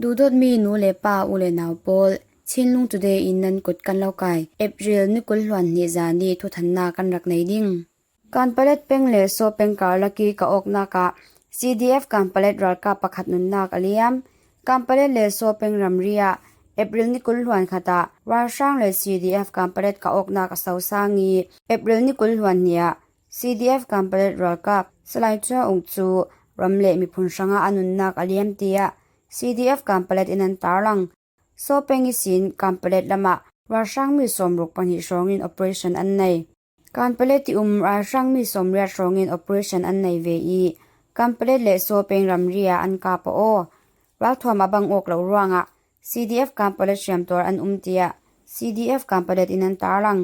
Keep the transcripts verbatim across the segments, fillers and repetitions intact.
Tuzawtmi nu le pa, u le nau pawl, Chinlung Today in nan kut kan lo kai. April ni kul hluan hnih zani thuthanna kan rak nei ding. Kanpalet peng le Saw peng karlak i ka awknak ah C D F Kanpalet ralkap pakhat nunnak a liam. Kanpalet le Saw peng ramri ah April ni kul hluan khat ah ralhrang le C D F Kanpalet ka awknak a sosang i, April ni kul hluan hnih ah C D F Kanpalet ralkap Salai Chua Ung cu ram le miphun hrangah a nunnak a liam, tiah C D F Kanpalet in an tarlang. Saw peng ihsin Kanpalet lamah ralhrang mi sawmruk pahnih hrawngin operation an nei. Kanpalet i um ralhrang mi sawmriat hrawngin operation an nei ve i, Kanpalet le Saw peng ramri ah an kap aw. Ralthuam a bang awk lo ruangah C D F Kanpalet hriamtuar an um, tiah C D F Kanpalet in an tarlang.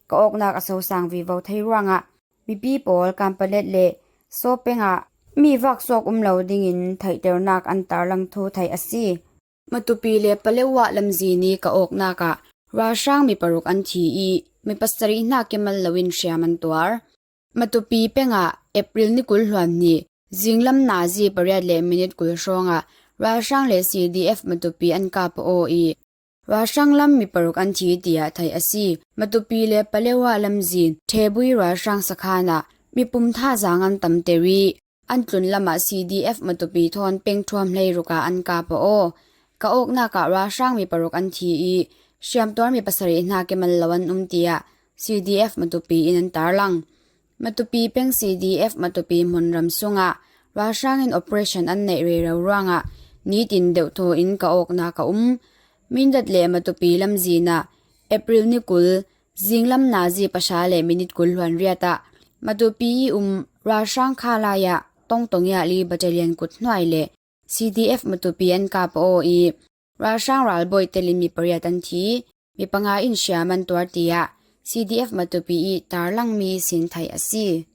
Ka awknak a sosang vivo thei ruangah mipi pawl Kanpalet le Saw peng ah mi vaksuak um lo dingin theihternak an tarlang thu theih a si. Matupi le Paletwa lamzin i ka awknak ah ralhrang mi paruk an thi i, mi pasarih hnak i mal loin hriam an tuar. Matupi peng ah April ni kul hluan hnih zinglam nazi pariat le minit kul hrawngah ralhrang le C D F Matupi an kap aw i, ralhrang lam mi paruk an thi, tiah theih a si. Matupi le Paletwa lamzin Thebui ralhrang sakhan ah mipum thazang an tamter i, an tlun lamah C D F Matupi thawn peng thuam hleiruk ah an kap aw. Ka awknak ah ralhrang mi paruk an thi i, hriamtuar mi pasarih hnak i mal lo an um, tiah C D F Matupi in an tarlang. Matupi peng C D F Matupi hmunram sungah ralhrang in operation an neih rero ruangah nitin deuhthaw in ka awknak a um. Mindat le Matupi lamzin ah April ni kul zinglam nazi pahra le minit kul hluan riat ah Matupi i um ralhrang kha lai ah Tongtong Yali Battalion kut hnuai le C D F Matupi an kap aw i, ralhrang ralbawi telin mi pariat an thi, mi panga in hriam an tuar, tiah C D F Matupi i tarlang mi sin theih a si.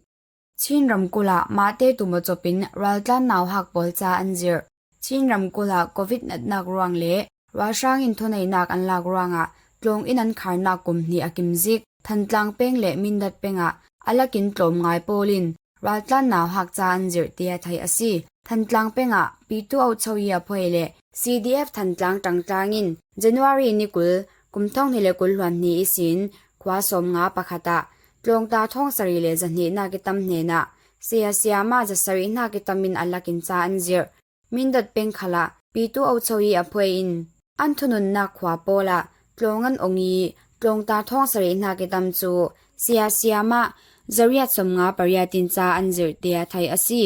Chin ramkulh ah mahte tum aw copin raltlan nauhak pawl ca an zirh. Chin ramkulh ah covid natnak ruang le ralhrang in thuneihnak an lak ruangah tlawng in an kharnak kum hnih a kim zik. Thantlang peng le Mindat peng ah a lakin tlawm ngai pawl in raltlan nauhak ca an zirh, tiah theih a si. Thantlang peng ah Pitu Aucho i a phuai le C D F Thantlang ṭangtlang in January ni kul, kum thawng hnih le kul hluan hnih ihsin khua sawmnga pakhat ah tlawngta thawng sarih le zahnihnak i tam hnenah saya siama zasarihnak i tam in a lakin ca an zirh. Mindat peng khal ah Pitu Aucho i a phuai in an thununnak khua pawl ah tlawng an ong i, tlawngta thawng sarihnak i tam cu saya siama zariat sawmnga pariat in ca an zirh, tiah theih a si.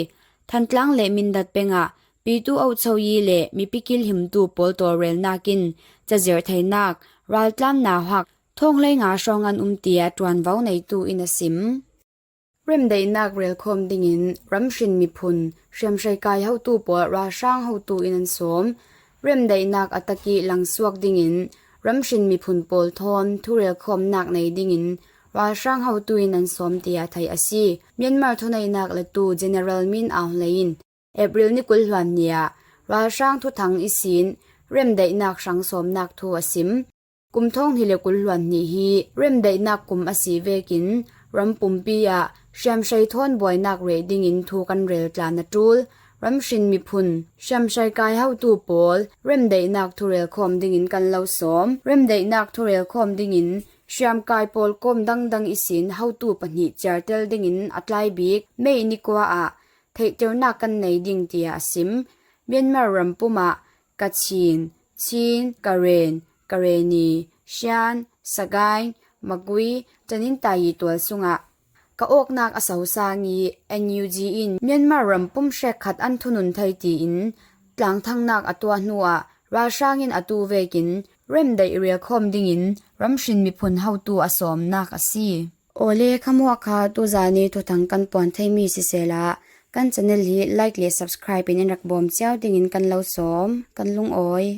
Thantlang le Mindat peng ah Pitu Aucho i le mipi kilhimtu pawl tawlrelnak in cazirh theinak raltlan nauhak thawng hleinga hrawng an um, tiah ṭuanvo neitu in a sim. Remdaihnak relkhawm dingin ramhrin miphun hriamhrei kai hotu pawl ralhrang hotu in an sawm. Remdaihnak a tak i langsuak dingin ramhrin miphun pawl thawn thurelkhawmnak nei dingin ralhrang hotu in an sawm, tiah theih a si. Myanmar thuneihnak latu General Min Aung Hlaing in April ni kul hluan hnih ah ralhrang thuthang ihsin remdaihnak hrang sawmnak thu a sim. Kum thawng hnih le kul hluan hnih hi remdaihnak kum a si vekin ram pumpi ah hriamhrei thawn buainak reh dingin thu kan rel tlan a ṭul. Ramhrin miphun hriamhrei kai hotu pawl remdaihnak thurelkhawm dingin kan lo sawm. Remdaihnak thurelkhawm dingin hriamkai pawl kawm dangdang ihsin hotu pahnih ciartel dingin a tlai bik May ni kua ah theihternak kan nei ding, tiah a sim. Myanmar ram pum ah Kachin, Chin, Karen, Karenni, Shan, Sagaing, Magway, Tanintayi tual sungah ka awknak a sosang i N U G in Myanmar ram pum hrekkhat an thunun thei tiin tlangthangnak a tuah hnuah ralhrang in atu vekin remdaih relkhawm dingin ramhrin miphun hotu a sawmnak a si. Awle, khamuah kha tuzani thuthang kan puan theimi sisela, kan channel hi like le subscribe in in rak bawm cio dingin kan lo sawm, kan lungawi.